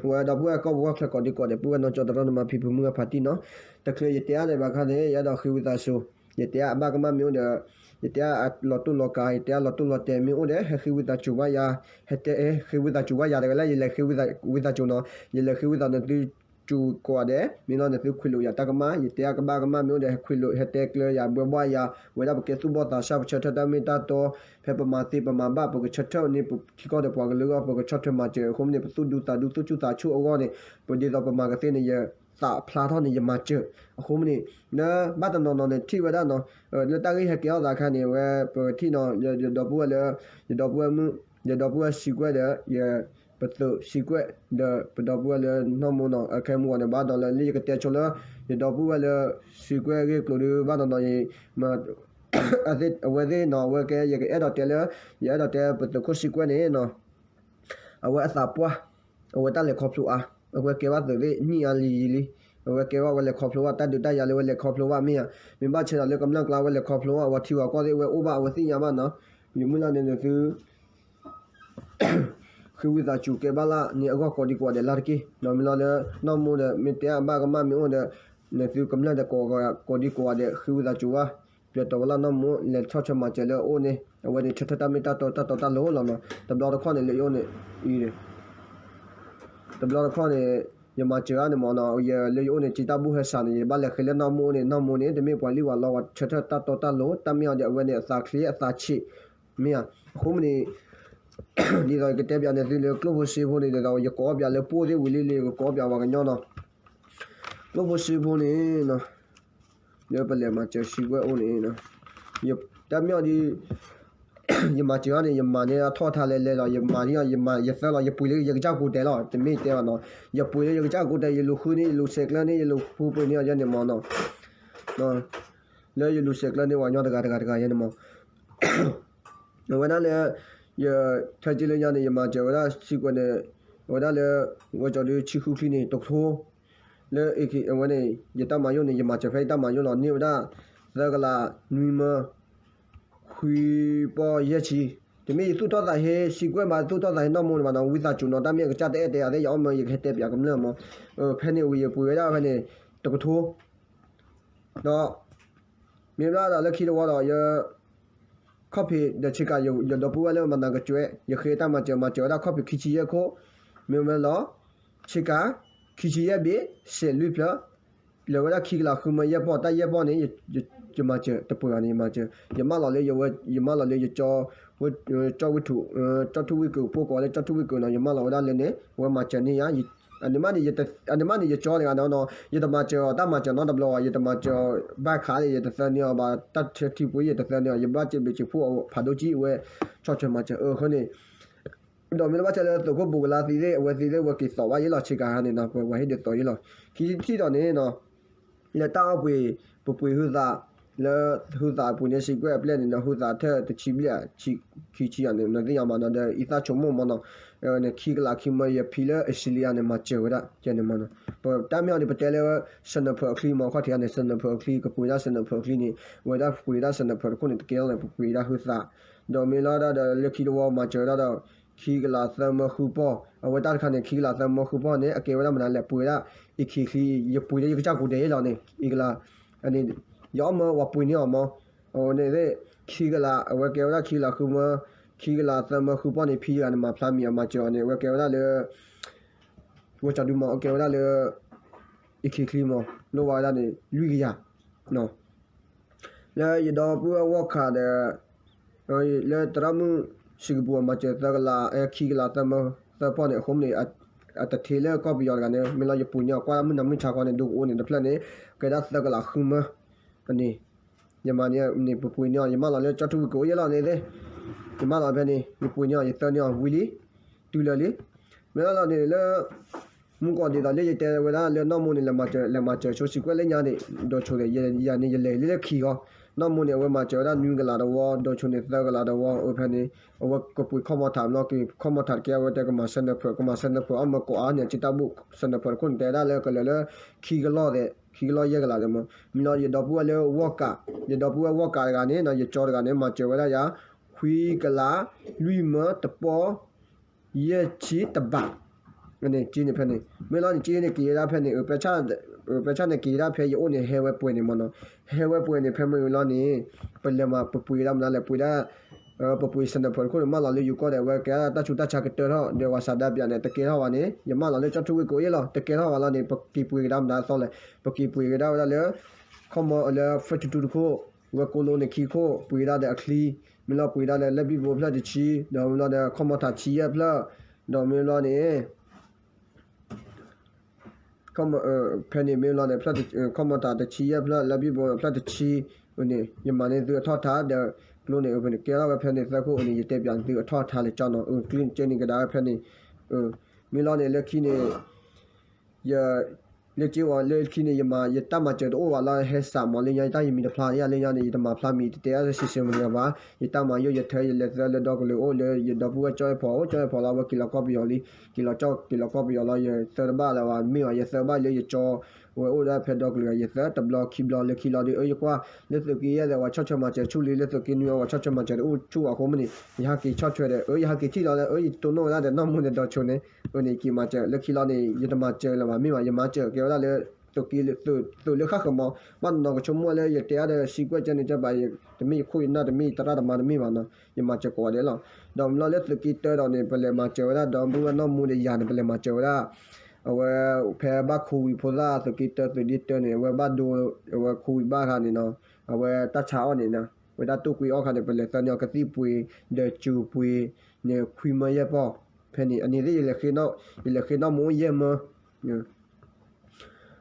ဝဲဒီပုၢ်ဝဲၢ်ကီၢ်ပူၤကီၢ်ချၢကိးဒံကိးဒဲး ပုၢ်ဝဲၢ်နီၢ်ကၠီတရီနမၤဖံးဖုမုၢ်ဂၢ်ဖးတံၢ်နီၤ, တချုးယတဲအါဒံးဘၣ်ခါန့ၣ် ယအဲၣ်ဒိးဃ့ဝံသးစူၤ, ယတဲအါအဘၣ်ကမၣ်မ့ၢ်အိၣ်ဒီး, ယတဲအါလီၤတိၢ်လီၤကၤ ယတဲအါလီၤတိၢ်လီၤတဲာ်မ့ၢ်အိၣ်ဒီး ဟဲဃ့ဝံသးစူၤဘၣ်ယၤ, ဟဲတဲ, ဟဲဃ့ဝံသးစူၤဘၣ်ယၤတဂၤလၢ ယလဲၤဃ့ဝံသးစူၤနီၤ, ယလဲၤဃ့ဝံသးနသုစူၤကိးဂၤဒဲး မ့ၢ်လီၤနသုခွ့းလိာ်ယၤတၢ်ကမၣ် ယတဲအါကဘၣ်ကမၣ်မ့ၢ်အိၣ်ဒီး ဟဲခွ့းလိာ် ဟဲတဲကျၢၤယၤ ဘှဲဘှါယၤ, ဝဲဒၣ်ပကဲသူၣ်ဘီၣ်သးစၢ် ပဆၢထၢၣ်တၢ်မ့ၢ်တၢ်တီ, ဖဲပမၤသ့ပမၤဘၣ် ပကဆၢထၢၣ်န့ၣ် ပထံကီၢ်ဒီးပှၤကလုာ်အဂီၢ် ပကဆီၣ်ထွဲမၤစၢၤ အဃိမ့ၢ်န့ၣ် ပသူၣ်ဒူသးဒူ သူၣ်ဆူၣ်သးဆူၣ်အဂီၢ်န့ၣ် ပဒ်သိးပမၤကသ့န့ၣ် ယသးဖျါထီၣ်န့ၣ် ယမၤစၢၤ, အဃိမ့ၢ်န့ၣ် လၢဘၣ်တနီၤနီၤန့ၣ် ထံၣ်ဝဲဒၣ်နီၤ, လၢတၢ်ဂ့ၢ်ဟဲကဲထီၣ်သးအခါန့ၣ် ဝဲပထံၣ်နီၤ ယဒီပုၢ်ဝဲၢ်လၢ, ယဒီပုၢ်ဝဲၢ်မုၣ်, ယဒီပုၢ်ဝဲၢ်စံးကွဲးဒီး ယပသုးစံးကွဲး ဒီးပဒီပုၢ်ဝဲၢ်လၢနီၢ်မိၢ်နီၤ, အခဲမုၢ်ဂီၤန့ၣ် ဘၣ်ဒီးလၢလၢယကတဲဆိလၢ ယဒီပုၢ်ဝဲၢ်လၢ စံးကွဲးအဂ့ၢ်အကျိၤဒီး ဘၣ်နီၤနီၤအံၤ အဝဲသ့ၣ်နီၤ အဝဲကဲ ယကအဲၣ်ဒိးတဲလၢ, ယအဲၣ်ဒိးတဲပသုးခိၣ်စံးကွဲးန့ၣ်နီၤ, အဝဲအသးပှၢ်, အဝဲတၢ်လဲၤခီဖျိအါ, အဝဲကဲဘၣ်သုးသ့ၣ်နံၣ်အါလံၤယံၤလံ, အဝဲကဲဘၣ်ဝဲလဲၤခီဖျိဘၣ် တၢ်ဒုးတၢ်ယၤလၢဝဲလဲၤခီဖျိဘၣ်မ့ၢ်ဧါ, မ့ၢ်ဘၣ်ဆၣ်ဒီးလၢကမျၢၢ်ကျါဝဲလဲၤခီဖျိဘၣ် အဝဲထံဝဲကီၢ်သ့ၣ်ဝဲအိၣ်ဘၣ် အဝဲသ့ၣ်ညါဘၣ်နီၤ, ယမုၢ်လၢ်န့ၣ်နသု ဃ့ဝံသးစူၤကဲဘၣ်လၢန့ၣ်အဂီၢ်ကိးဒံကိးဒဲးလၢ်တက့ၢ်, ဒီးမ့ၢ်လီၤလၢ နီၢ်မိၢ်ဒီး မ့ၢ်တဲအဘၣ်ကမၣ်မ့ၢ်အိၣ်ဒီး နသုကမျၢၢ်ဒီးကိးဒံကိးဒဲး ဃ့ဝံသးစူၤဘၣ်, ပျဲတီဝဲလၢနီၢ်မိၢ် လဲၤဆီၣ်ထွဲမၤစၢၤလၢအအိၣ်န့ၣ် အဝဲန့ၣ် ဆၢထၢၣ်တၢ်မ့ၢ်တၢ်တီတၢ်တီတၢ်လိၤလီၤနီၤ, တဘျီတခီၣ်န့ၣ် လၢယအိၣ်န့ၣ် အံၤန့ၣ် တဘျီတခီၣ်န့ၣ် ယမၤစၢၤအါန့ၣ်မ့ၢ်နီၤ, ယလၢယအိၣ်န့ၣ် စံးတၢ်ဘူၣ်ဟဲစးန့ၣ် ယဘၣ်လဲၤဃ့လၢနီၢ်မိၢ်န့ၣ် နီၢ်မိၢ်န့ၣ် တမ့ၢ်ပှၤလံၣ်ပှၤလီပှၤဆၢထၢၣ်တၢ်တီတၢ်လိၤ တၢ်မ့ၢ်အီၤဒီး အဝဲန့ၣ် အသးချ့အသးဆံး မ့ၢ်ဧါ, အဃိမ့ၢ်န့ၣ် ဒ်သိးယကတဲပၠးန့ၣ်သုလၢကျိၣ်ဖိစ့ဖိန့ၣ် ဒ်သိးယကိးပၠးလၢပိၢ်သ့ၣ်ဝံၤလံလံ ယကကိးပၠးပှၤကညီနီၤ, ကျိၣ်ဖိစ့ဖိန့ၣ် လၢပလဲၤမၤစၢၤစံးကွဲးအိၣ်န့ၣ် တၢ်မ့ၢ်အီၤဒ် ယမၤစၢၤအီၤန့ၣ် ယမၤန့ၢ်အထီၣ်ထါလဲၤလဲၤလီၤ, ယမၤန့ၢ်အီၤ ယမၤ ယသၢလီၤ ယပှ့ၤလၢယကစၢ်ကိးတဲာ်လီၤ, တမ့ၢ်တဲဘၣ်နီၤ, ယပှ့ၤလၢယကစၢ်ကိးတဲာ် ယလူၤဃုန့ၢ် ယလူၤဆဲးကျၢန့ၢ် ယလူၤဃုပှ့ၤန့ၢ်အီၤယဲန့ၣ်မ့ၢ်နီၤ, လၢယလူၤဆဲးကျၢန့ၢ်ပှၤကညီတဂၤတဂၤတဂၤယဲန့ၣ်မ့ၢ် အဝဲဒၣ်လၢ ယထဲက့လၢညါန့ၣ် ယမၤစၢၤဝဲဒၣ်စံးကွဲးန့ၣ် အဝဲဒၣ်လၢ ဝဲကၠီဒုဆံဃုချံန့ၣ် တကထိ လၢအဝဲန့ၣ် ယတၢ်မၤယိၣ်န့ၣ် ယမၤစၢၤဖဲယတၢ်မၤယိၣ်လီၤ န့ၢ်ဝဲဒၣ် သၢကလးနွံမၢ ခွံပီၢ်ယဲၢ်ဆံ, တမ့ၢ်ယသူၣ်ထီၣ်သးဟ့ စံးကွဲးမး သူၣ်ထီၣ်သးဟ့နီၢ်မိၢ်န့ၣ်ဘၣ်နီၤ ဝံသးစူၤနီၤ တၢ်မ့ၢ်အကစၢ်တအဲၣ်တဲအသ့ ယအီၣ်မၢယကဟဲတဲပၠးကမျၢၢ်မး, ဖဲန့ၣ်ဝံၤယပှ့ၤဝဲဒၣ်ဖဲန့ၣ် တကထိ ဒီး မ့ၢ်ဘၣ်ဒီးလၢခံတဝီဒီး ယ ခီၣ်ဖံးဒီးဆ့ကၤ ယဒီပုၢ်ဝဲၢ်လၢမနၤကကွဲး ယဃ့တၢ်မၤစၢၤ မၤစၢၤဝဲဒၣ်ခီၣ်ဖံးခံဆံယဲၢ်ခိၣ်, မ့ၢ်ဝဲလီၤ ဆ့ကၤ ခံဆံယဲၢ်ဘ့ၣ် စဲးလွံၢ်ဖျၢၣ်, လၢဝဲဒၣ်ခံကလးဃုမၢယဲၢ်ပီၢ် တၢ်ယဲၢ်ပီၢ်န့ၣ် ယမၤစၢၤတပှဲၤဘၣ်န့ၣ် ယမၤစၢၤ ယမၢလီၤလၢယဝဲ ယမၢလီၤလၢယကၠီ ကၠီၣ်ထူဝ့ၢ်ကုာ် ဖိကိးလၢကၠီၣ်ထူဝ့ၢ်ကုာ်နီၤ ယမၢလီၤဝဲဒၣ်လၢန့ၣ် အဝဲမၤစၢၤန့ၢ်ယၤ အန့ၣ်မးန့ၣ် အန့ၣ်မးန့ၣ် ယကၠီတဂၤနီၤ ယတမၤစၢၤအီၤ တၢ်မၤစၢၤနီတဘျီဘၣ် ယတမၤစၢၤအီၤဘၣ်ခးလၢ ယတသၢန့ၢ်အီၤဘၣ် တၢ်ထၢထံပှ့ၤ ယတသၢန့ၢ်အီၤ ယဘၣ်စံးဘျုးစံးဖှိၣ်အီၤဖးဒိၣ်ကံ အဝဲ ဆီၣ်ထွဲမၤစၢၤအဃိန့ၣ် ဒီးမ့ၢ်လၢဘၣ်ဆၣ်လၢသုးခိၣ်ဘိးကလါသံသ့ၣ် အဝဲသံသ့ၣ် အဝဲက့ၤသိးဘၣ်ယဲလီၤ ဆ့ကၤဟါန့ၣ်နီၤ ပဝဲဟ့ၣ်ဒုးသိးယဲလီၤ ခံထံၣ်ဒီးန့ၣ်နီၤ လၢတၢ်အီၣ်ပှ့ၤ ပပှ့ၤဟုသး လၢဟုသးအပူၤန့ၣ် စံးကွဲးအပျဲၢ်န့ၣ်နီၤ ဟုသးထၢၣ်တဆံဘျဲၣ် ခံဆံယၤန့ၣ် နသ့ၣ်ညါမးနီၤ ဒီးအံသၣ်ဆိကမိၣ်မးနီၤ န့ၣ် ခံကလးခံမၢ ယဖံလၢအ့စ့လယါန့ၣ် မၤစၢၤဝဲဒၣ် ကဲန့ၣ်မးနီၤ ပတၢ်မ့ၢ်အီၤန့ၣ် ပတဲလၢ စနၢၤဖၢၣ်အချံမး ခီၣ်ထံးန့ၣ် စနၢၤဖၢၣ်အချံ ကပှ့ၤဒၣ်စနၢၤဖၢၣ်အချံန့ၣ် ဝဲဒၣ်ပှ့ၤဒၣ်စနၢၤဖၢၣ်တခိၣ်န့ၣ် တကဲလီၤန့ၣ် ပပှ့ၤဒၣ်ဟုသး ဒီးမ့ၢ်လီၤဒၣ်ဒီးလၢခံတဝီမၤစၢၤဝဲဒၣ်ဒီး ခံကလးသၢမၢဃုပီၢ် အဝဲတၢ်တခါန့ၣ် ခံကလးသၢမၢဃုပီၢ်န့ၣ် အကဲဝဲဒၣ်မနုၤလဲၣ် ပှ့ၤဝဲဒၣ် အ့ခ့ချံ ယပှ့ၤလၢယကစၢ်ကိးတဲာ်လီၤန့ၣ် အ့ကလး ယအီၣ်မၢဝဲပှ့ၤန့ၢ်အီၤမး အဝဲန့ၣ် ခံကလး အဝဲကဲဝဲဒၣ်ခံကလးဃုမၢ ခံကလးသၢမၢဃုပီၢ်န့ၣ် ဖံတဂၤန့ၣ် မၤဖျါမံၤအမၤစၢၤအီၤန့ၣ် အဝဲကဲဝဲဒၣ်လၢ ဝဲကၠီဒုမး အကဲဝဲဒၣ်လၢ အ့ခ့ချံမး လိၣ်ဝဲဒၣ်န့ၣ် လွံၢ်ကယၤ လၢယဒီပုၢ်ဝဲၢ်ဝီၢ်ခးဒီး လၢသရၣ်မုၣ်စ့ၤကပူၤအမၤစၢၤသၢကလး ခံကလးသၢမၢသၢပီၢ်န့ၣ် အဃိန့ၣ် အတထံးလၢကီၢ်ပယီၤတဂၤန့ၣ် မ့ၢ်လီၤယပှ့ၤန့ၢ်အီၤ ကွၢ်မုၢ်နၤမုၢ်ဆါခီန့ၣ် ဒိကအိၣ်န့ၣ်တဖျၢၣ်န့ၣ် ကဲဒၣ်သၢကလးဃုမၢ န့ၣ် ယမၤန့ၣ် ပပှ့ၤန့ၢ်အီၤ ယမၢလီၤလၢကၠီၣ်ထူဝ့ၢ်ကိာ်အိၣ်ယဲလီၤန့ၣ်သ့ၣ် ယမၢလီၤဖဲန့ၣ် ယပှ့ၤန့ၢ်အီၤ ယသၢန့ၢ်အီၤဝံၤလံ တုၤလၢာ်လံ မ့ၢ်လီၤန့ၣ်လၢ မုၢ်ကီၢ်ဒ်သိးလၢယတဲဝဲဒၣ်လၢနီၢ်မိၢ်န့ၣ် လဲၤမၤစၢၤဆိစံးကွဲးလၢညါန့ၣ် ဒီးဆိန့ၣ် ယၤန့ၣ်ယလဲၤလၢခံဂီၤ နီၢ်မိၢ်န့ၣ် အဝဲမၤစၢၤဝဲဒၣ်နွံကလးတဝီ ဒီးဆိန့ၣ်သၢကလးတဝီ အဝဲဖဲန့ၣ် အဝဲကပှ့ၤခီၣ်မီထးမ့ၢ်လီၤ က့ၤခီၣ်မီထးတကဲ အဝဲတဲကမၤစဲနၢၤဖၢၣ် ကမၤစဲနၢၤဖၢၣ်အီၣ်မၢကိးအါန့ၣ် အစ့တၢ်ဘူၣ် စဲနၢၤဖၢၣ်တခိၣ်န့ၣ် တဲဝဲဒၣ်လၢကလၢာ်လၢ ခံကလီၢ်သဲး ခံကလီၢ်ယဲၢ်ကလးသဲးမး မ့ၢ်လီၤ ယဒီပုၢ်ဝဲၢ်လၢဝီၢ်ကး ယဒီပုၢ်ဝဲၢ်ဝီၢ်ကးတဂၤန့ၣ် ယကၠီတဂၤန့ၣ် မၤစၢၤဝဲဒၣ်ယၤ ခွံကလး လွံၢ်မၢတပီၢ် ယဲၢ်ဆံတဘး န့ၣ်က့န့ၣ်ဖဲန့ၣ် မ့ၢ်လီၤန့ၣ်က့န့ၣ်က့ၤဒၣ်ဖဲန့ၣ် ပဲဆၣ်န့ၣ်က့ၤဒၣ်ဖဲယအိၣ်န့ၣ် ဟဲဝဲပှဲၤန့ၣ်မ့ၢ်နီၤ, ဟဲဝဲပှဲၤန့ၣ် ဖဲမ့ၢ်လီၤန့ၣ် ပလဲၤမၤပပှ့ၤကဒါမနုၤလဲၣ် ပှ့ၤဒၣ် ပပှ့ၤ sniper တခိၣ်န့ၣ် မၢလီၤလၢယိၤကီၢ်ဒီး အဝဲကဲဒၣ်တၢ်ဆူးတၢ်ဆါကတၢၢ်ထီၣ် ဒီးပှၤစးဒၣ်ပၠးန့ၣ် တကဲထီၣ်ဘၣ်န့ၣ် ယမၢလီၤလၢကၠီၣ်ထူဝ့ၢ်ကိးအ့ၣ်လီၤ တကဲထီၣ်ဘၣ်လီၤန့ၣ် ပက့ၤပှ့ၤကဒါမနုၤအသီလဲၣ် ပက့ၤပှ့ၤကဒါဝဲဒၣ်လၢ ခီၣ်မီလၢ ဖဲထူထူတခိၣ် ဝဲကိးလိန့ၣ်ခံခိၣ် ပှ့ၤဒၣ်ဒီးအချံ မ့ၢ်လီၤပှ့ၤဒၣ်ဒီးလၢဘံၣ်ဘိဖျၢၣ်တဆံ ဒီးမ့ၢ်လီၤဒီးခီၣ်မီထးဆံယဲၢ်ဖျၢၣ် ဒီးမ့ၢ်လီၤန့ၣ် ခီၣ်မီ ဖဲန့ၣ်မ့ၢ်လီၤန့ၣ် ခီၣ်မီတၢ်တဆံယဲၢ်ဖျၢၣ် လၢဘံၣ်ဘိဖျၢၣ်တဆံန့ၣ် ယမၤန့ၢ်သုအထီၣ်ထါဒီး ကျိန့ၣ် ဖဲန့ၣ်ကဲထီၣ်ဝဲဖဲန့ၣ်သၢခိၣ်န့ၣ် ယတဲပၠးသုအထီၣ်ထါလၢကၠီနီၤ ကျိန့ၣ်ကဒါဝဲဖဲန့ၣ် မ့ၢ်လီၤန့ၣ် လၢခံန့ၣ် ယ လၢက့ဝဲလၢခံန့ၣ် ယမၤ ယတၢ်မၤစၢၤတအိၣ်ဘၣ်လၢဟဲစးမး လၢညါတၢ်ယမံၤတဖျါယၤ လၢညါန့ၣ် ယတမၤဖျါမံၤ တတဲအါတၢ်စံးဆၢမနုၤဘၣ် ယတၢ်မၤယိၣ်ယထၢ ယလဲၤသၢလၢဒီကလုာ်အိၣ်လၢယဒီပုၢ်ဝဲၢ်ကၠီၣ်အဲၣ်ဖီအိၣ် ကၠီၣ်အဲၣ်ဖီလီၤ အဝဲက့ၤလီၤကီၢ်ပယီၤလံ က့ၤလီၤကၠီၣ် က့ၤလီၤကီၢ်ပယီၤလီၤ ယသၢတဘၣ်လၢၤဘၣ် မ့ၢ်ဘၣ် ယသၢဘၣ်လၢယကၠီ ဝဲအိၣ်ဒၣ်ဖဲဒီကလုာ် ယသၢတဘျီခံဘျီလၢခံလီၤဒီး အၢ ယကွၢ် လၢသုးက့ယဲၢ်ဒီး ပှၤဆီၣ်ထွဲမၤစၢၤဆူၣ်လံ လၢသုးက့နွံအီၤ ပှၤဆီၣ်ထွဲမၤစၢၤတအိၣ်ဆူၣ်အဃိမ့ၢ်န့ၣ် ယဟးက့ၤဆီၣ်ထွဲဒီး အၢ ယဟးက့ၤထံၣ်လီၤလၢ အၢ ယတိၢ်နီၣ်ဝဲဒၣ်ဒီးနီၢ်မူန့ၣ်ဒီးဆိန့ၣ် အၢ န့ၣ်က့ၤမၤစၢၤ လၢခံလီၤန့ၣ် ယတမၤစၢၤလၢၤဘၣ် မ့ၢ်ဘၣ် ယမၤစၢၤကဲဝဲဒၣ်လၢ သုးက့ သုးလၢဃၣ်ဃၢၤမး ဘၣ်နီၢ်နီၢ်ကဆိကမိၣ်လၢယတဲအါဒီး စံးကွဲးကဲန့ၣ် ကဲဘၣ် တမ့ၢ်ယခိၣ်ယနၢ် တမ့ၢ်ယသရၣ်သမါတမ့ၢ်ဘၣ်နီၤ ယမၤစၢၤကိးဂၤဒဲးလီၤ ဒီးမ့ၢ်လီၤလၢသုးက့တၢဒီးန့ၣ် ပလဲၤမၤစၢၤဝဲဒၣ် ဒီပုၢ်ဝဲၢ်နီၢ်မူဒီးယၤန့ၣ် ပလဲၤမၤစၢၤဝဲဒၣ် အဝဲ ဖဲဘၣ်ခိဝံၤဖိသၣ် သုးက့တၢ သုးဒ့တၢန့ၣ် အဝဲဘၣ်ဒိ အဝဲခိဝံၤဘၣ်ခါန့ၣ်နီၤ အဝဲတၢ်ဆါအီၣ်န့ၣ်နီၤ ဝဲဒၣ်တိၢ်ကွံအီၣ်ခါန့ၣ် ပလဲၤသၢန့ၢ်အီၤကသံၣ်ပှ့ၤ ဒီးစူၤပှ့ၤန့ၣ် ခွံမၢယဲၢ်ပီၢ် ဖဲန့ၣ် အန့ၣ်သ့ၣ် ယလဲၤဃ့နီၢ်မူယဲၢ်မၢ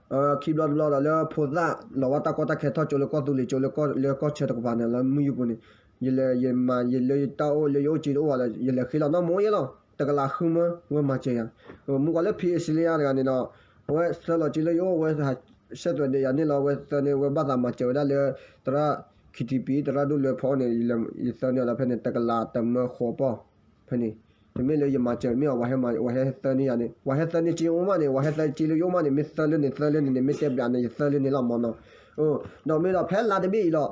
ခံဘျီတဘျီဒီးလၢဖိသၣ် လီၤဝဲတၢ်ကီတၢ်ခဲထီၣ်ကၠိလၢကီၢ်သူလ့ၤကၠိ လၢကီၢ်ဆၢတကပၤန့ၣ် လၢမုၢ်ယူပူၤန့ၣ် ယလဲၤယမၤ ယလၢယတၢ်အိၣ်လၢယအိၣ်က့တအိၣ်ဘၣ်ဒီး ယလဲၤဃ့လီၤနီၢ်မူယဲၢ်လီၤ တကလးဃုမၢ ဝဲမၤစၢၤယၤ မူကီးလၢ ဖံအ့စလံယါ တဂၤန့ၣ်ဒီး အဝဲသၢလီၤက့လၢယအိၣ် ဝဲဟးဆဲးသွဲးဒီးယၤန့ၣ်လီၤ ဝဲသၢန့ၢ် ဝဲဘၣ်သးမၤစၢၤဝဲဒၣ်လၢ သရၣ် ခံထံပံၤ သရၣ်ဒိၣ်လွဲဖီန့ၣ် ယသၢန့ၢ်အီၤဒီးဖဲန့ၣ် တကလးတမၢဃိးပီၢ် ဖဲန့ၣ် တမ့ၢ်လၢယမၤစၢၤမ့ၢ်အီၤ ပှၤဟဲသၢန့ၢ်ယၤန့ၣ် ပှၤဟဲသၢန့ၢ်က့အိၣ်မးန့ၣ် ပှၤဟဲသၢက့လၢယအိၣ်မးန့ၣ် မ့ၢ်သၢလၢန့ၣ် သၢလၢန့ၣ်န့ၣ် မ့ၢ်တဲပျးန့ၣ် ယသၢလၢန့ၣ်လီၤမၢ်နီၤ ဒီးမ့ၢ်ဒီးဖဲလါတဘ့ၣ်အံၤလီၤ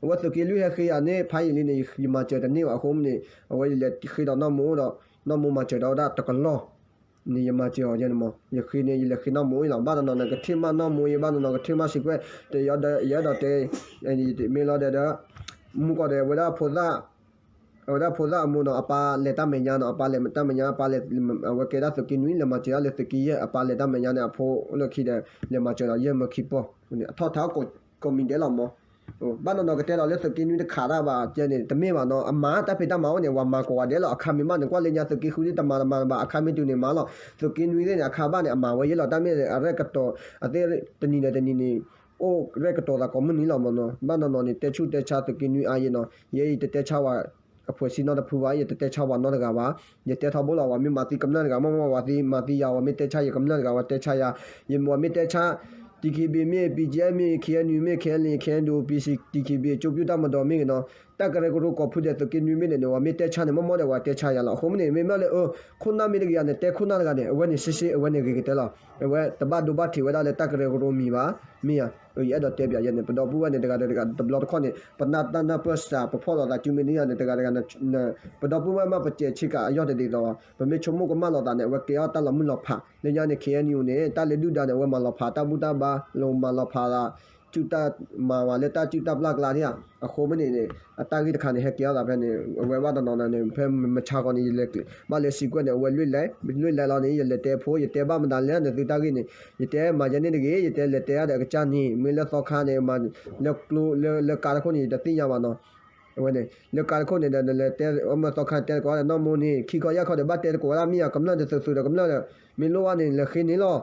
အဝဲသုးက့လွံၢ်ဟဲဃ့ယၤန့ၣ် ဖးယံာ်လံန့ၣ် ယမၤစၢၤတန့ၢ်ဘၣ်အဃိန့ၣ် အဝဲယလဲၤဃ့ဒီးနီၢ်မူဒီး နီၢ်မူမၤစၢၤဒီးဝဲဒၣ်တကလီၢ် န့ၣ်ယမၤစၢၤအီၤယဲန့ၣ်မၢ် ယဃ့န့ၣ် ယလဲၤဃ့နီၢ်မူအံၤလီၤ ဘၣ်တနီၤန့ၣ် ကထံၣ်မးနီၢ်မူအံၤ ဘၣ်တနီၤကထံၣ်မးစံးကွဲး တယဒီး ယအဲၣ်ဒိးတဲ မ့ၢ်လီၤဒီး မူကီးဒီးဝဲဒၣ်ဖိသၣ် အဝဲဒၣ်ဖိသၣ်အမိၢ်နီၤ အပၢ်လဲၤတၢ်မဲာ်ညါနီၤ အပၢ်လဲၤတၢ်မဲာ်ညါ အပၢ်လဲၤ အဝဲကဲဒၣ်သုးက့နွံ လဲၤမၤစၢၤဒၣ်လၢသုးက့ယဲၢ် အပၢ်လဲၤတၢ်မဲာ်ညါန့ၣ် အဖိလၢခံဒီး လဲၤမၤစၢၤဒီးယဲၢ်မၢခံပီၢ် အထီၣ်ထါကိးမံၤဒဲးလီၤမၢ် ဘၣ်နီၢ်နီၢ်ကတဲဒီးလၢသုးက့နွံတခးတၢ်ဘၣ် ကဲန့ၣ် တမ့ၢ်ဘၣ်နီၤ အမၤတၢ်ဖံးတၢ်မၤအိၣ်န့ၣ် ဝဲမၤကိးဂၤဒဲးလီၤ အခါမ့ၢ်ဘၣ်န့ၣ် ကွၢ်လၢညါသုးက့ဃုဒ်တမၤတမၤဘၣ် အခါမ့ၢ်တုၤန့ၣ်မၤလီၤ သုးက့နွံသ့ၣ်န့ၣ် အခါဘၣ်န့ၣ် အမၤဝဲယဲလီၤ တၢ်မ့ၢ်အရဲၣ်ကတီၤ အသ့ၣ်တနံၤဒီးတနံၤန့ၣ် အိၣ်ရဲၣ်ကတီၤသးကိးမုၢ်နံၤလီၤမၢ်နီၤ ဘၣ်နီၢ်နီၢ်န့ၣ် တဲဆူၣ်တဲဆါသုးက့နွံအါယဲနီၤ ယဲအံၤတတဲဆါဝဲ အဖွဲ့အစည်းနီတဖုဘၣ် ယတတဲဆါဝဲနီတဂၤဘၣ် ယတဲထီဘိလီၤ ဝဲမ့ၢ်မၤသံကမျၢၢ်တဂၤ မ့ၢ်မ့ၢ်ဝဲသံမၤသံယၤ ဝဲမ့ၢ်တဲဆါယကမျၢၢ်တဂၤ ဝဲတဲဆါယၤ ယမ့ၢ်ဝဲမ့ၢ်တဲဆါ တီၣ်ခ့ဘ့ၣ် မ့ၢ် ပံၣ်ကဲ မ့ၢ် ခ့ၣ်အဲၣ်ယူၣ် မ့ၢ် ခ့ၣ်အဲၣ်လ့ၣ် ခ့ၣ်အဲၣ်ဒူ ပံၣ်စံၣ် တီၣ်ခ့ဘ့ၣ် ကၠိပၠူၣ်တၢ်မၤဒီးမ့ၢ်ဂ့ၤနီၤ တၢ်ကရၢကရိကိးဖုဒဲးသုးက့နွံမ့ၢ်ဒဲးန့ၣ် ဝဲမ့ၢ်တဲဆါန့ၣ် မ့ၢ်မ့ၢ်ဒီးဝဲတဲဆါယၤလီၤ အဃိမ့ၢ်န့ၣ် မ့မ့ၢ်လၢ ခိၣ်နၢ်မ့ၢ်တဂ့ၤယၤန့ၣ် တဲခိၣ်နၢ်တဂၤန့ၣ် အဝဲန့ၣ်ရှဲရှဲ အဝဲန့ၣ်ဂ့ၤကတၢၢ်လီၤ အဝဲတဘၣ်ဒိဘၣ်ထံးဝဲဒၣ်လၢတၢ်ကရၢကရိမံၤဘၣ် မ့ၢ်ယၤ ယအဲၣ်ဒိးတဲပၠးယဲန့ၣ် ပဒီပုၢ်ဝဲၢ်န့ၣ် တဂၤဒီးတဂၤတဘျီတခီၣ်န့ၣ် ပနၢ်တၢ်နၢ်ပၢၢ်စှၤ ပဖီၣ်လိာ်သးစုမ့ၢ်န့ၣ်ယၤန့ၣ် တဂၤတဂၤ ပဒီပုၢ်ဝဲၢ်မ့ၢ်ပစဲးဆ့ကၤအယီၢ်တဒ်သိးဘၣ် ပမ့ၢ်ဆိကမိၣ်ကမၣ်လိာ်သးန့ၣ် အဝဲကဲအီၣ်တၢ်လီၤမုၢ်လီၤဖး လၢညါန့ၣ် ခ့ၣ်အဲၣ်ယူၣ်န့ၣ် တၢ်လၢဒုၣ်ဒါန့ၣ် အဝဲမၤလီၤဖးတၢ်ဘူၣ်တၢ်ဘါ လီၤမၤလီၤဖးသး စုၣ်တၢ်မၤဝဲလၢတၢ်စုၣ်တၢ်ပျၢ်ကျါန့ၣ်ဧါ အဃိမ့ၢ်န့ၣ် အတၢ်ဂ့ၢ်တခါန့ၣ် ဟဲကဲအီၣ်သးဖဲန့ၣ် အဝဲဘၣ်တနီၤနီၤန့ၣ် ဖဲမဆါဃီန့ၣ် ယလဲၤဘၣ်လဲၤစံးကွဲးန့ၣ် အဝဲလွံၢ်လဲၤလီၤန့ၣ် ယလဲၤတဲဖိ ယတဲဘၣ်မတၤလဲၣ်န့ၣ် သုတၢ်ဂ့ၢ်န့ၣ် ယတဲမၤယဲန့ၣ်တဂ့ၤ ယတဲလဲၤတဲအါဒီးအကစၢ်န့ၣ် မ့ၢ်လၢသီခါန့ၣ် မၤလၢကျိ လၢကါတခိၣ်န့ၣ် ယတသ့ၣ်ညါဘၣ်နီၤ အဝဲန့ၣ် လၢကါတခိၣ်န့ၣ်ဒီး နလဲၤတဲ အမၢသီခါတဲတကိးဒီး နီၢ်မိၢ်န့ၣ် ခံခီယၢ်ခီဒီး ဘၣ်တဲတကိးဝဲဒၣ်မ့ၢ်ယၤ ကမျၢၢ်ဒီးသုးသုးဒီးကမျၢၢ်ဒီး မ့ၢ်လိၣ်ဘၣ်န့ၣ် လဲၤဃ့န့ၣ်လီၤ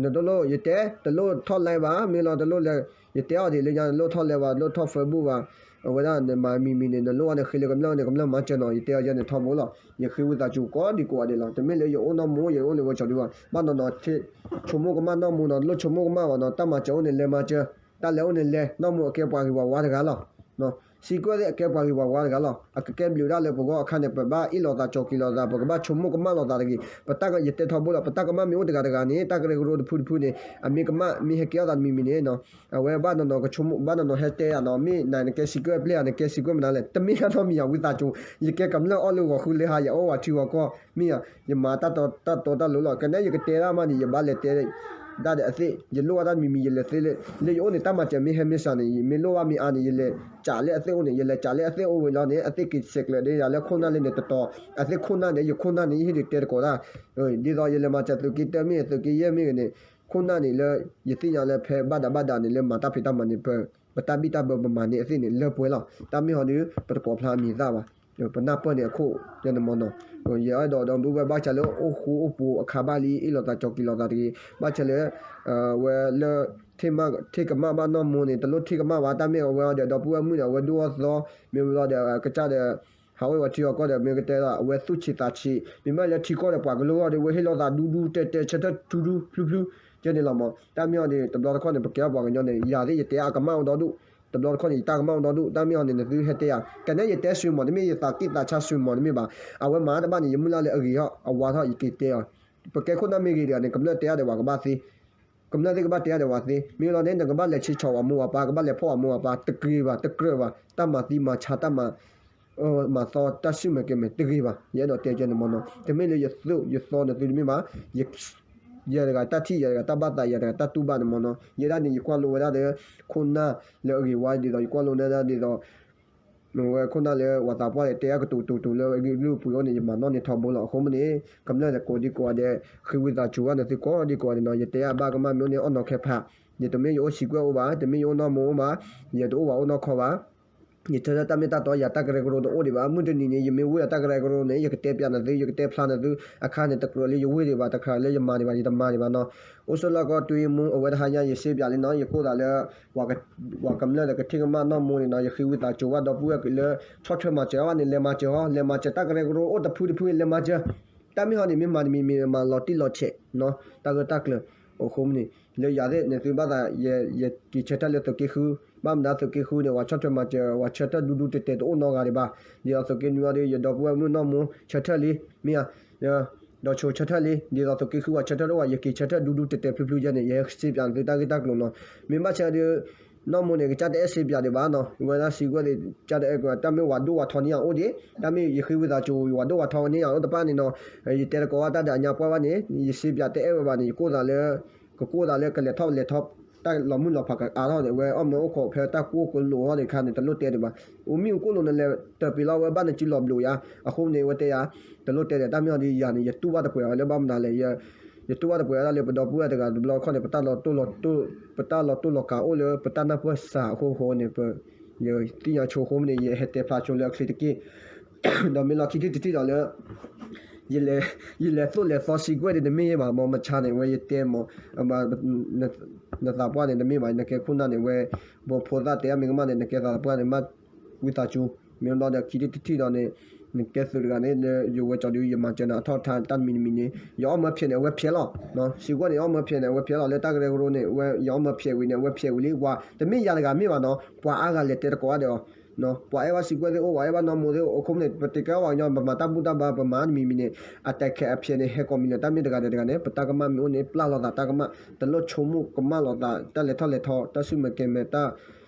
နတလိၣ် ယတဲ တလိၣ်ထီၣ်လဲဘၣ် မ့ၢ်လီၤ တလိၣ်လဲ ယတဲအီၤဒ်လၢညါ တလိၣ်ထီၣ်လဲဘၣ် တလိၣ်ထီၣ် Facebook ဘၣ် အဝဲဒၣ်နမၤမံၤမံၤန့ၣ် နလိၣ်ဘၣ်န့ၣ် ဃ့လၢကမျၢၢ်န့ၣ် ကမျၢၢ်မၤစၢၤနီၤ ယတဲအီၤယဲန့ၣ်ထီဘိလီၤ ယဃ့ဝံသးစူၤကိးဒံကိးဂၤဒဲးလီၤ တမ့ၢ်လၢယအိၣ်နီၢ်မိၢ် ယအိၣ်လၢဝဲကၠီၤဒုဘၣ် ဘၣ်နီၢ်နီၢ် ဆိကမိၣ်ကမၣ်နီၢ်မိၢ်နီၤ တလိၣ်ဆိကမိၣ်ကမၣ်ဘၣ်နီၤ တၢ်မၤစၢၤအိၣ်န့ၣ် လဲၤမၤစၢၤ တၢ်လဲၤအိၣ်န့ၣ်လဲၤ နီၢ်မိၢ်အကဲပှၤဂ့ၤဝဲဝါတဂၤလီၤ စံးကွဲးသ့ၣ်အကဲပှၤဂ့ၤပှၤဝါတဂၤလီၤ. အကကဲဘျုးဒၣ်လၢပဂီၢ်အခါန့ၣ် ပဘၣ်အ့ၣ်လိာ်သးကၠီၤက့ၤလိာ်သး ပကဘၣ်ဆိကမိၣ်ကမၣ်လိာ်သးတဂ့ၤ. ပတၢ်က ယတဲထီဘိလီၤ ပတၢ်ကမၣ်မ့ၢ်အိၣ်တဂၤတဂၤန့ၣ် တၢ်ကရၢကရိတဖုတဖုန့ၣ် အမ့ၢ်ကမၣ်မ့ၢ်ဟဲကဲထီၣ်သးတမံၤမံၤန့ၣ် အဝဲဘၣ်နီၢ်နီၢ်ကဆိကမိၣ် ဘၣ်နီၢ်နီၢ်ဟဲတဲယၤနီၤ မ့ၢ်နၤနကဲစံးကွဲးပျဲၢ်ဧါ နကဲစံးကွဲးမနုၤလဲၣ် တမ့ၢ်တၢ်နီတမံၤဧါ ဝံသးစူၤ ယကဲကမျၢၢ်အီၣ်လၢဂီၤဃုလၢဟါ ယအိၣ်ဝးထံဂီၤကီၢ် မ့ၢ်ဧါ ယမၤတၢ်တီတၢ်တီတၢ်လိၤလီၤ. ကနဲယကတဲဒၣ်မးန့ၣ် ယဘၣ်လဲၤတဲ ဒၣ်ဒီးအသ့ၣ် ယလိၣ်ဘၣ်တၢ်တမံၤမံၤ ယလဲၤသ့လၢ လၢယအိၣ်န့ၣ် တၢ်မၤစၢၤမ့ၢ်ဟဲမ့ၢ်စှၤန့ၣ် ယမ့ၢ်လိၣ်ဘၣ်မ့ၢ်အါန့ၣ် ယလဲၤစးလၢအသ့ၣ်အိၣ်န့ၣ် ယလဲၤစးလၢအသ့ၣ်အိၣ်ဝဲလီၤန့ၣ် အသ့ၣ်က့ၤဆဲးကျၢးဒ်ယၤလၢခိၣ်နၢ်လၢန့ၣ်တတီၤ အသ့ၣ်ခိၣ်နၢ်န့ၣ် ယခိၣ်နၢ်န့ၣ် ယဟ့ၣ်ဒုးတဲတကိးတၢ် ဒ်သိးယလဲၤမၤစၢၤသုးက့တၢၢ်မ့ၢ်ဂ့ၤ သုးက့ယဲၢ်မ့ၢ်ဂ့ၤန့ၣ် ခိၣ်နၢ်န့ၣ်လၢ ယသ့ၣ်ညါလၢဖဲဘၣ်ဒးဘၣ်ဒးန့ၣ် လၢမၤတၢ်ဖံးတၢ်မၤန့ၣ် ပ ပတၢ်ဘံၣ်တၢ်ဘၢပမၤန့ၢ်အသ့ၣ်န့ၣ် လၢပှဲၤလီၤ. တၢ်မ့ၢ်ဟီဒုး ပတကိးဖျါအမံၤသၣ်ဘၣ် ပနၢ်ပၢၢ်န့ၣ်အခိၣ်ယဲန့ၣ်မ့ၢ်နီၤ ယအဲၣ်ဒိးဒီပုၢ်ဝဲၢ်ဘၣ်ဆၣ်လၢအိၣ်ဃူအိၣ်ဖိးအခါဘၣ်လံ အ့ၣ်လိာ်သးကၠီၤက့ၤလိာ်သးတဂ့ၤ ဘၣ်ဆၣ်လၢ ဝဲလၢ ထံၣ်ကမၣ်ဘၣ်နီၢ်မိၢ်န့ၣ် တလိၣ်ထံၣ်ကမၣ်ဘၣ် တၢ်မ့ၢ်အဝဲဒီးဒီပုၢ်ဝဲၢ်မုၣ်န့ၣ် အဝဲဒိၣ်အီၣ်သီ မ့ၢ်ဝဲလီၤဒီးကစၢ်ဒီး ဟးအိၣ်ဝဲထံဂီၤကီၢ်ဒီး မ့ၢ်ကတဲဒီး အဝဲသူၣ်ဆံးသးဆံး မ့မ့ၢ်လၢထံကီၢ်ဒီးပှၤကလုာ်ဂီၢ်ဒီး ဝဲဟ့ၣ်လိာ်သးဒူဒူတဲတဲဆၢထၢၣ်ထူထူဖျုဖျု ကဲန့ၣ်လီၤမး တၢ်မ့ၢ်ဟီန့ၣ် တဘျီတခီၣ်န့ၣ် ပကဲထီၣ်ပှၤကညီန့ၣ် ယၤသ့ၣ်ယတဲအကမၣ်အိၣ်ဒီဒူၣ် တဘျီတခီၣ်န့ၣ် ယတၢ်ကမၣ်အိၣ်ဒီဒူၣ် တၢ်မ့ၢ်ဟီန့ၣ် နသုဟဲတဲယၤ ကနဲယတဲဆူမး တမ့ၢ်ယသးကံၢ်သးဆါဆူမး တမ့ၢ်ဘၣ် အဝဲမၤတဘၣ်န့ၣ် ယမုၢ်လၢ်လၢအဂ့ၤထီၣ် အဝါထီၣ် ယက့ၤတဲအီၤ ပကဲခိၣ်နၢ်မ့ၢ်ဂ့ၤတဂၤန့ၣ် ကမျၢၢ်တဲအါဒီးပှၤကဘၣ်သ့ ကမျၢၢ်သ့ၣ်ကဘၣ်တဲအါဒီးပှၤသ့ မ့ၢ်လီၤန့ၣ် နကဘၣ်လဲၤဆံးဆီၣ်ပှၤမိၢ်ပှၤပၢ် ကဘၣ်လဲၤဖီၣ်ပှၤမိၢ်ပှၤပၢ် တဂ့ၤဘၣ် တကြၢးဘၣ် တၢ်မၤသံမၤဆါ တၢ်မၤ မၤသီ တၢ်ဆူၣ်မဲာ်ကဲမဲာ် တဂ့ၤဘၣ် ယအဲၣ်ဒိးတဲကဲန့ၣ်မ့ၢ်နီၤ တမ့ၢ်လၢယသိၣ်ယသီနသုတမ့ၢ်ဘၣ် ယ ယၤတဂၤတၢ်ထံၣ် ယၤတဂၤတၢ်ဘၣ်သး ယၤတဂၤတၢ်တူၢ်ဘၣ်န့ၣ်မ့ၢ်နီၤ ယဲဒၣ်န့ၣ် ယကွၢ်လိဝဲဒၣ်ဒီး ခိၣ်နၢ်လၢအဂ့ၤဝါဒ်သိး ယကွၢ်လိဝဲဒၣ်ဒ်သိး ဝဲခိၣ်နၢ်လၢပှၤသးပှၢ်န့ၣ် တဲအကတိၤတိၤတိၤလၢအဂ့ၢ်အပှ့ၤအိၣ်န့ၣ် ယမၤနီၣ်န့ၢ်ထီဘိလီၤ. အဃိမ့ၢ်န့ၣ် ကမျၢၢ်ကိးဒံကိးဂၤဒဲး ဃ့ဝံသးစူၤဘၣ်နသုကိးဒံကိးဂၤဒဲးနီၤ ယတဲအဘၣ်ကမၣ်မ့ၢ်အိၣ်န့ၣ် အီၣ်နီၤခဲဖး ယတမ့ၢ်ယအိၣ်စံးကွဲးအိၣ်ဘၣ် တမ့ၢ်ယအိၣ်နီၢ်မိၢ်အိၣ်ဘၣ် ယတအိၣ်ဘၣ်အိၣ်နီၢ်ခီဘၣ် ယဆၢထၢၣ်တၢ်မ့ၢ်တၢ်တီ ယၤတၢ်ကရၢကရိတအိၣ်ဒံးဘၣ် မုၢ်တနံၤန့ၣ် ယမ့ၢ်ဝံသးတၢ်ကရၢကရိန့ၣ် ယကတဲပျးနသု ယကတဲဖျါနသု အခါန့ၣ် တကြၢးလၢယဝံဒံးဘၣ် တကြၢးလၢယမၤဒံးဘၣ် ယတမၤဒံးဘၣ်နီၤ အိၣ်ဆူၣ်လီၢ်ကီၢ်တွံၢ်မူ အဝဲတဟါညါ ယစ့ပျးလံနီၤ ယကိးသးလၢ ပှၤကမျၢၢ်ဒီးကထံၣ်ကမၣ်နီၢ်မိၢ်န့ၣ်နီၤ ယဃ့ဝံသးစူၤဘၣ်ဒီပုၢ်ဝဲၢ်လၢ ဆီၣ်ထွဲမၤစၢၤအီၤဘၣ်န့ၣ် လဲၤမၤစၢၤဟီ လဲၤမၤစၢၤတၢ်ကရၢကရိအိၣ်တဖုတဖု လဲၤမၤစၢၤ တၢ်မ့ၢ်ဟီန့ၣ် မ့ၢ်မၤတမံၤမံၤ မၤလီၤတံၢ်လီၤဆဲး တၢ်ဂၢၢ်တၢ်ကျၢၤ အိၣ်ဃိမ့ၢ်န့ၣ် လၢယၤသ့ၣ်န့ၣ် သုဘၣ်သး ယက့ၤဆၢထၢၣ်လၢသုးက့ဃု ဘၣ်မနုၤသုးက့ဃုန့ၣ် ပှၤဆီၣ်ထွဲမၤစၢၤ ပှၤဆၢထၢၣ်ဒူဒူတဲာ်တဲာ်တအိၣ်နီတဂၤဒံးဘၣ် ဒ်သိးသုးက့နွံအီၤဒီး ယဒီပုၢ်ဝဲၢ်မုၣ်နီၢ်မိၢ်ဆၢထၢၣ်လံ မ့ၢ်ဧါ ဒီးဆိဆၢထၢၣ်လံ ဒ်သိးသုးက့ဃုပှၤဆၢထၢၣ်တအိၣ်ဘၣ် ယက့ၤဆၢထၢၣ်ဒူဒူတဲာ်တဲာ်ဖျုဖျုယဲန့ၣ် ယဟဲစ့ပျးနသုတၢ်ဂ့ၢ်တၢ်ကျိၤနီၤ မ့ၢ်ဘၣ်ဆၣ်ဒီး နီၢ်မိၢ်န့ၣ် ကစၢ်တအဲၣ်စ့ပျးဒံးဘၣ်နီၤ ဝဲဒၣ်စံးကွဲးသ့ၣ် ကစၢ်တအဲၣ်ကွဲး တၢ်မ့ၢ်ဝၤဒိၣ်ဝၤထီန့ၢ်ယၤအိၣ်ဒံး တၢ်မ့ၢ်ယဃ့ဝံသးစူၤ ဝၤဒိၣ်ဝၤထီန့ၢ်ယၤအိၣ်တဖၣ်န့ၣ်နီၤ ယတဲတကိးဘၣ်တၢ်ဒီးအညါပှၢ်ဘၣ်န့ၣ် ယစ့ပျးတအဲၣ်ဝဲဘၣ်န့ၣ် ယကိးသးလၢ ကကိးသးလၢကလဲၤထီၣ်လဲၤထီ တၢ်လီၤမုၢ်လီၤဖးကအါထီၣ်န့ၣ် ဝဲအီၣ်မၢအိၣ်ခိးဖဲတၢ်ကိၢ်ကလိာ်ထီၣ်န့ၣ်ခါန့ၣ် တလိၣ်တဲဒံးဘၣ် အိၣ်မ့ၣ်အူကိၣ်လိာ်နလဲၤတပ့ၤလီၤဝဲဘၣ်နစုလီၤဘျိးယါ အဃိန့ၣ် ဝဲတဲယၤ တလိၣ်တဲဒီး တၢ်မ့ၢ်အီၤဒီးယၤန့ၣ် ယတူၢ်ဘၣ်တပှဲၤဝဲလၢဘၣ်မနုၤလဲၣ် ယတူၢ်ဘၣ်တပှဲၤဝဲဒၣ်လၢပဒီပုၢ်ဝဲၢ်တဂၤတဘျီခီၣ်န့ၣ် ပတၢ်လီၤတိၢ်လီၤကးအိၣ်လၢပတၢ်နၢ်ပၢၢ်စှၤအဃိဃိန့ၣ် ပ ယသ့ၣ်ညါဆိအဃိမ့ၢ်န့ၣ် ယဟဲတဲဖျါဆိလၢအချ့တက့ၢ် ဒီးမ့ၢ်လီၤခံထံၣ်တထံၣ်ဒီးလၢ ယလဲၤ ယလဲၤသိၣ်လဲၤသီစံးကွဲးဒံးတမ့ၢ်ဘၣ် မ့ၢ်မဆါန့ၣ် ဝဲယတဲမ့ၢ် နသးပှၢ်န့ၣ်တမ့ၢ်ဘၣ် နကဲခိၣ်နၢ်န့ၣ် ဝဲ ဘိဖိသၣ်တဲအမ့ၢ်ကမၣ်န့ၣ် နကဲသးပှၢ်န့ၣ် မ့ၢ်ဝံသးစူၤ မ့ၢ်ဘျီဒီးခံထံၣ်တထံၣ်ဒီးန့ၣ် နကဲသုးတဂၤန့ၣ် လၢယဝဲကၠီဒုး ယမၤစၢၤနၤအထီၣ်ထါတၢ်တမံၤတမံၤန့ၣ် ယအီၣ်မၢဖျဲးန့ၣ် အဝဲဖျဲးလီၤ စံးကွဲးန့ၣ် အီၣ်မၢဖျဲးန့ၣ် အဝဲဖျဲးလီၤ လၢတၢ်ကရၢကရိန့ၣ် ဝဲယအီၣ်မၢဖျဲးဝံၤန့ၣ် အဝဲဖျဲးဝံၤလံ ပှၤတမ့ၢ်ယၤတဂၤမ့ၢ်ဘၣ်နီၤ ပှၤအါဂၤလဲၤတဲတကိးအါဒီးအီၤ ပှၤအဲၣ်ဘၣ်စံးကွဲးသ့ၣ်အိၣ် ပှၤအဲၣ်ဘၣ်နီၢ်မိၢ်သ့ၣ်အိၣ် အဃိမ့ၢ်န့ၣ် ပတကဲအီၣ်ပှၤကညီ ပမၤတၢ်ဘူၣ်တၢ်ဘါ ပမၤတမံၤမံၤန့ၣ် အတဲခဲအဖျဲးန့ၣ် ဟဲကိးမံၤလၢတၢ်မ့ၢ်တဂၤဒီးတဂၤန့ၣ် ပတၢ်ကမၣ်မ့ၢ်အိၣ်န့ၣ် ပျၢ်လိာ်သးတၢ်ကမၣ် တလိၣ်ဆိကမိၣ်ကမၣ်လိာ်သး တၢ်လဲၤထီၣ်လဲၤထီ တၢ်ဆူၣ်မဲာ်ကဲမဲာ် တၢ်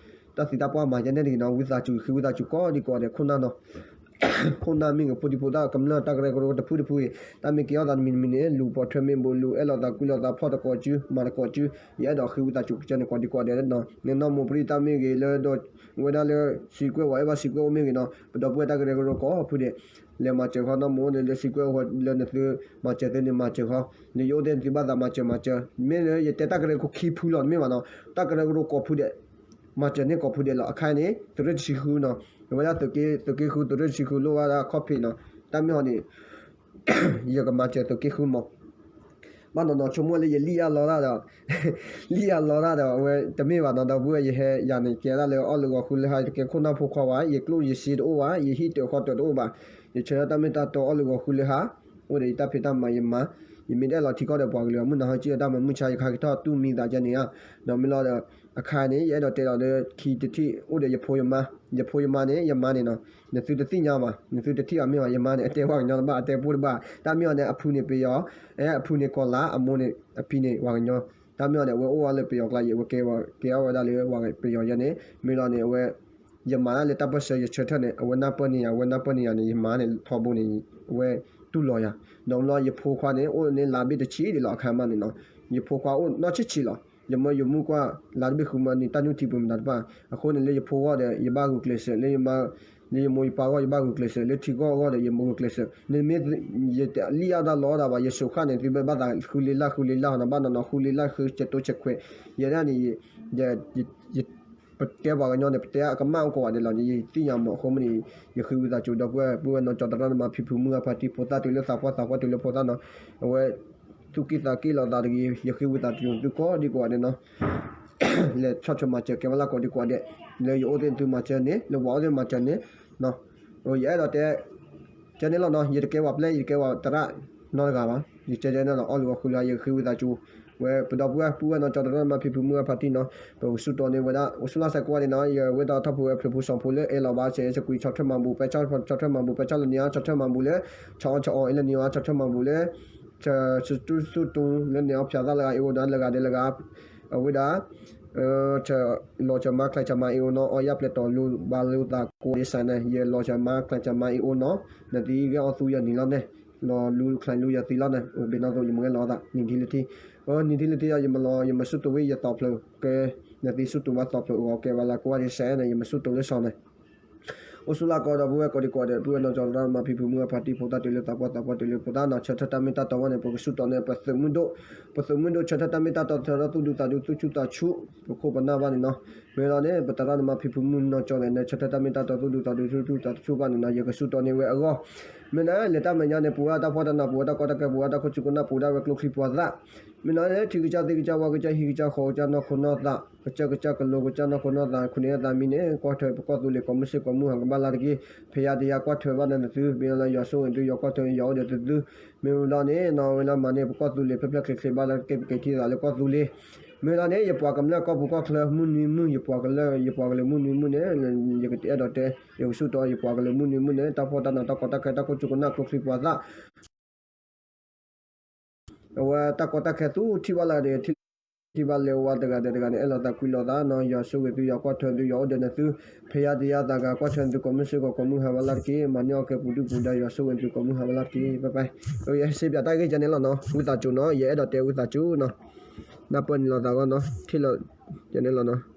သံတၢ်ပှၢ်မၤယဲန့ၣ်တဂ့ၤနီၤ ဝံသးစူၤ ဃ့ဝံသးစူၤကိးဒံကိးဂၤဒဲး ခိၣ်နၢ်နီၤ ခိၣ်နၢ်မ့ၢ်ဂ့ၤ ဖိဒံဖိသၣ် ကမျၢၢ်တၢ်ကရၢကရိတဖုတဖုအံၤ တၢ်မ့ၢ်ကဲထီၣ်သးတမံၤတမံၤန့ၣ် လူၤပိာ်ထွဲမ့ၢ်ဘူး လူၤအဲၣ်လိာ်သးကွံလိာ်သး ဖီၣ်သကိးစု မၤသကိးစု ယအဲၣ်ဒိးဃ့ဝံသးစူၤကစၢ်န့ၣ် ကိးဒံကိးဂၤဒဲးနီၤ နနီၢ်မိၢ်ပရံသၣ်မ့ၢ်ဂ့ၤ လၢဒီးဝဲဒၣ်လၢ စံးကွဲးဝဲ အဲၣ်ဘၣ်စံးကွဲးအိၣ်မ့ၢ်ဂ့ၤနီၤ ပဒီပုၢ်ဝဲၢ်တၢ်ကရၢကရိကိးဖုဒဲး လဲၤမၤစၢၤဃီ နီၢ်မိၢ်အိၣ်န့ၣ် လၢစံးကွဲးဝဲလၢနသု မၤစၢၤသုန့ၣ် မၤစၢၤဃီ လၢယအိၣ်သ့ၣ်နသုဘၣ်သးမၤစၢၤမၤစၢၤ မ့ၢ်လၢယတဲတၢ်ကရၢကရိခံဖုလီၤ တမ့ၢ်ဘၣ်နီၤ တၢ်ကရၢကရိကိးဖုဒဲး မၤစၢၤန့ၢ်ကိးဖုဒဲးလီၤ အခါအံၤန့ၣ် သုးရ့ၣ်တဆံဃုနီၤ အဝဲဒၣ်သုးက့ သုးက့ဃု သုးရ့ၣ်တဆံဃု လိၣ်ဘၣ်ဒၣ်ခီၣ်ဖံးနီၤ တၢ်မ့ၢ်ဟီန့ၣ် ယကမၤစၢၤသုးက့ဃုမး ဘၣ်နီၢ်နီၢ်ဆိကမိၣ်လၢယလံၣ်အါလီတၢ်ဒီး လံၣ်အါလီတၢ်ဒီး အဝဲတမ့ၢ်ဘၣ်နီၤ ဒီပုၢ်ဝဲၢ် ယဟဲယၤန့ၣ် ကဲဒၣ်လၢအီၣ်လၢဂီၤဃုလၢဟါ ယတကဲခိၣ်နၢ်ဖိခွါဘၣ် ယကျိၣ်ယစ့တအိၣ်ဘၣ် ယဟံၣ်တၢၤဃီတၢၤတအိၣ်ဘၣ် ယဆၢထၢၣ်တၢ်မ့ၢ်တၢ်တီအီၣ်လၢဂီၤဃုလၢဟါ အိၣ်ဒီးယတၢ်ဖံးတၢ်မၤယမၤ ယမ့ၢ်တအဲၣ်လီၤထံကီၢ်ဒီးပှၤကလုာ် မုၢ်နၤဟီၣ်ကံၣ်အတၢ်မၤမုၢ်ဆါ ယကဟဲက့ၤထီၣ်တူၢ်မံသးကဲန့ၣ်ဧါ ဒီးမ့ၢ်လီၤဒီး အခါန့ၣ် ယအဲၣ်ဒိးတဲလီၤလၢခံတထံၣ် အိၣ်ဒီးယဖိယမါ, ယဖိယမါန့ၣ် ယမါန့ၣ်နီၤ, နသုတသ့ၣ်ညါဘၣ်, နသုတထံၣ်အီၤမ့ၢ်ဘၣ်, ယမါန့ၣ် အတဲပှၤကညီတဘၣ်, အတဲပှၤတဘၣ်, တၢ်မ့ၢ်အီၤန့ၣ် အဖုန့ၣ်ပယီၤ, အဖုန့ၣ်ကီၤလၤ, အမိၢ်န့ၣ် အဖံန့ၣ် ပှၤကညီ, တၢ်မ့ၢ်အီၤန့ၣ် အဝဲအိၣ်ဝဲလၢပယီၤကျါ, ယဝဲကဲဝဲဒၣ်လၢပယီၤယဲန့ၣ်, မ့ၢ်လီၤန့ၣ် အဝဲ ယမၤတၢ်လၢတၢ်ပၢၢ်ဆၢယဆၢထၢၣ်န့ၣ် အဝဲနၢ်ပၢၢ်န့ၢ်ယၤ, အဝဲနၢ်ပၢၢ်န့ၢ်ယၤန့ၣ် ယမါန့ၣ် ထီဘိန့ၣ် အဝဲတူၢ်လိာ်ယၤ, ဒီးလီၤယဖိခွါန့ၣ် အိၣ်န့ၣ်လါဘ့ၣ်တဆံဒံးလီၤ အခါမးန့ၣ်နီၤ, ယဖိခွါအိၣ်နီၢ်ဆံးဆံးလီၤ, ယမၢယမူကွၢ် လါတဘ့ၣ်ဃုမၢန့ၣ် တၢ်နုၢ်ထံပှဲၤမတၤတဖၣ်, အဃိန့ၣ် လၢယဖိဂီၢ်ဒီး ယဘၣ်ဂုာ်ကျဲးစၢး, လၢယမါ လၢယမိၢ်ယပၢ်ဂီၢ် ယဘၣ်ဂုာ်ကျဲးစၢး, လၢထံဂီၢ်အဂီၢ်ဒီး ယမ့ၢ်ဂုာ်ကျဲးစၢး, နမ့ၢ် ယတလံၣ်အါတၢ်လီတၢ်ဘၣ်, ယစိာ်ဃၣ်န့ၣ် သုဘၣ်သးဃုလ့လၢ်ဃုလ့လၢ်နီၤ, ဘၣ်နီၤနီၤ ဃုလ့လၢ်ဃုဆဲးတိဆဲးခွဲး, ယဲဒၣ်န့ၣ် ယ ပတဲပှၤကညီန့ၣ် ပတဲအကမၣ်အိၣ်ကိးဂၤဒဲးလီၤ, ယသ့ၣ်ညါမးအဃိမ့ၢ်န့ၣ် ယဃ့ဝံသးစူၤ ဒီပုၢ်ဝဲၢ် ပုၢ်ဝဲၢ်နီၢ်ကၠီတရၣ်နမါ ဖံဖုမုၢ်ဂၢ်ဖါတံၢ် ဖိသၣ်တုၤလၢသးပှၢ် သးပှၢ်တုၤလၢဖိသၣ်နီၤ, အဝဲ သူၣ်က့ၣ်သးက့ၣ်လိာ်သးတဂ့ၤ, ယဃ့ဝံသးစူၤသုကိးဒံကိးဂၤဒဲးနီၤ, လဲၤဆီၣ်ထွဲမၤစၢၤကဲဘၣ်လၢကိးဒံကိးဂၤဒဲး, လၢယအိၣ်သ့ၣ်သုမၤစၢၤန့ၣ် လၢပှၤအိၣ်သ့ၣ်မၤစၢၤန့ၣ် ယအဲၣ်ဒိးတဲ ကဲန့ၣ်လီၤနီၤ, ယတကဲဝဲပျဲၢ် ယတကဲဝဲသရၣ်နီတဂၤဘၣ်, ယကဲန့ၣ်လီၤ အီၣ်လုၢ်အီၣ်ဃုလၢ ယဃ့ဝံသးစူၤ ဝဲပဒီပုၢ်ဝဲၢ် ပုၢ်ဝဲၢ်နီၢ်ကၠီတရၣ်နမါ ဖံဖုမုၢ်ဂၢ်ဖါတံၢ်နီၤ, ပကစူၢ်တီန့ၢ်ဝဲဒၣ် အိၣ်ဆူၣ်လၢ်စဲးကိးဂၤဒဲးနီၤ, ယဝဲဒၣ်ထီၣ်ဖိဝဲဖျၢၣ်ဖိစီၤဖိလၢအဲၣ်လီၤဘၣ် ဆဲးအဲၣ်ဆဲးကွံ ဆီၣ်ထွဲမၤဘူး ပဲဆီၣ်ထွဲမၤဘူး ပဲဆီၣ်လၢန့ၣ်အါ ဆီၣ်ထွဲမၤဘူးလၢ ဆီၣ်အီၣ်ဆီၣ်အီၣ်အဲၣ်လၢန့ၣ်အါ ဆီၣ်ထွဲမၤဘူးလၢ ဆူၣ်တူၢ်ဆူၣ်တူၢ်လၢန့ၣ်အါ ဖၠးသၣ်လၢဂၤ အ့ၣ်အိၣ်ဒီးလၢဂၤဒီးလၢဂၤ အဝဲဒၣ် လီၤဆၢမါချဲးဆၢမါအ့ၣ်အိၣ်နီၤ, အီယၣ်ပျဲၢ်တီၤလူၤဘါလူၤသးကိးဒံစဲးန့ၣ် ယလီၤဆၢမါချဲးဆၢမါအ့ၣ်အိၣ်နီၤ, နသံဂ့ၢ်အီၣ်သူယၤနံၤလီၤန့ၣ်, လီၤလူၤချဲးလူၤယၤသံလီၤန့ၣ်, အိၣ်ဘ့ၣ်နီၢ်သိး ယမ့ၢ်ဂဲၤလီၤသး နံၤထံလၢထံ, နံၤထံလၢထံဒီး ယမ့ၢ်လီၤ ယမ့ၢ်စူၢ်တိၢ်ဝဲယသီဖျၢၣ်ကဲ, နသံစူၢ်တိၢ်ဘၣ်သီဖျၢၣ်အဂီၢ် ကဲဘၣ်လၢကိးဂၤဒဲးစဲးန့ၣ် ယမ့ၢ်စူၢ်တိၢ်လၢစီၤန့ၣ် အိၣ်ဆူၣ်လၢ်ကီးဒီပုၢ်ဝဲၢ်ကိးဒံကိးဒဲး ပုၢ်ဝဲၢ်နီၢ်ကၠီတရၣ်နမါ ဖံဖုမုၢ်ဂၢ်ဖါတံၢ် ဖိသၣ်တုၤလၢသးပှၢ် သးပှၢ်တုၤလၢဖိသၣ်နီၤ, ဆၢထၢၣ်တၢ်မ့ၢ်တၢ်တီဝဲန့ၣ် ပကစူၢ်တီန့ၢ် ပသုးမုၢ်ဒိၣ်, ပသုးမုၢ်ဒိၣ်ဆၢထၢၣ်တၢ်မ့ၢ်တၢ်တီ ဆၢထၢၣ်သူၣ်ဒူသးဒူ သူၣ်ဆူၣ်သးဆူၣ် ပခိၣ်ပနၢ်ဘၣ်န့ၣ်နီၤ, မ့ၢ်လီၤန့ၣ် ပသရၣ်နမါ ဖံဖုမုၢ်နီၢ်ကၠီလဲၣ်န့ၣ် ဆၢထၢၣ်တၢ်မ့ၢ်တၢ်တီ သူၣ်ဒူသးဒူ သူၣ်ဆူၣ်သးဆူၣ်ဘၣ်န့ၣ်နီၤ, ယကစူၢ်တီန့ၢ်ဝဲအဂီၢ် မ့ၢ်န့ၣ် လဲၤတၢ်မဲာ်ညါန့ၣ် ပဝဲတၢ်ဖှီၣ်တၢ်နး ပဝဲတၢ်ကီတၢ်ခဲ ပဝဲတၢ်ခိၣ် ဆူၣ်ကနၣ် ပဝဲဒၣ်ဝဲကျိချံပှၤသၣ်, မ့ၢ်န့ၣ် ထံကစၢ်သ့ကစၢ် ဝါကစၢ် ဟံၣ်ကစၢ် ဃီကစၢ် နီၢ်ခိနီၢ်သး ကစၢ်ကစၢ် ကလိကစၢ် နီၢ်ခိနီၢ်သး ခိၣ်နၢ်သးမံန့ၣ် ကွၢ်ထွဲပကီၢ်သူလ့ၤ ကိးမုၢ်ဆ့ၣ်ကိးမုၢ်ဟါကဘၣ်လၢ်တက့ၢ်, ဖဲယၤတယၤကွၢ်ထွဲဘၣ်န့ၣ်သု မ့ၢ်လီၤ ယွၤဆိၣ်ဂ့ၤသု ယွၤကွၢ်ထွဲ ယွၤအိၣ်ဒီးသုသု မ့ၢ်လီၤန့ၣ် နီၢ်ဝဲလၢမၤန့ၢ် ပကီၢ်သူလ့ၤဖျၢၣ်ဖျၢၣ်ချ့ချ့ဘၣ်လၢ်တက့ၢ် ပက့ၤထံၣ်သးလၢကီၢ်သူလ့ၤ မ့ၢ်လီၤန့ၣ် ယပှၤကမျၢၢ်ကီၢ်ပူၤကီၢ်ချၢ မုၢ်နွံမုၢ် ယပှၤကလၢ ယပှၤကလုာ်မုၢ်နွံမုၢ်န့ၣ် ယကအဲၣ်ဒိးတဲ ယကစူၢ်တီ ယပှၤကလုာ်မုၢ်နွံမုၢ်န့ၣ် တၢ်ဖှီၣ်တၢ်နး တၢ်ကီတၢ်ခဲ တၢ်ခိၣ်ဆူၣ်ကနၣ် ကျိချံပှၤသၣ် အဝဲတၢ်ကီတၢ်ခဲသူထံၣ်ဘၣ်လၢ်ဒီး ထံၣ်ဘၣ်လၢဝဲတဂၤဒီးတဂၤန့ၣ် အဲၣ်လိာ်သးကွံလိာ်သးနီၤ ယွၤဆိၣ်ဂ့ၤသု ယွၤကွၢ်ထွဲသု ယွၤအိၣ်ဒီးနသု ဖဲယၤတယၤသးဂၤ ကွၢ်ထွဲနသု ကိးမုၢ်ဆ့ၣ်ကိး ကိးမုၢ်ဟါဝဲလၢ်တက့ၢ် မၤန့ၢ်အီၣ်ကဲပူၤဒုၣ်ပူၤဒါ ယွၤဆိၣ်ဂ့ၤသု ကိးမုၢ်ဟါဝဲလၢ်တက့ၢ် ပၢ်ပၢ် ယဟဲစ့ပၠးတၢ်ဂ့ၢ်ကဲန့ၣ်လီၤနီၤ ဝံသးစူၤနီၤ ယအဲၣ်ဒိးတဲဝံသးစူၤနီၤ နၢ်ပၢၢ်န့ၣ်လိာ်သးဂီၢ်နီၤ ထံၣ်လီၤ ကဲန့ၣ်လီၤနီၤ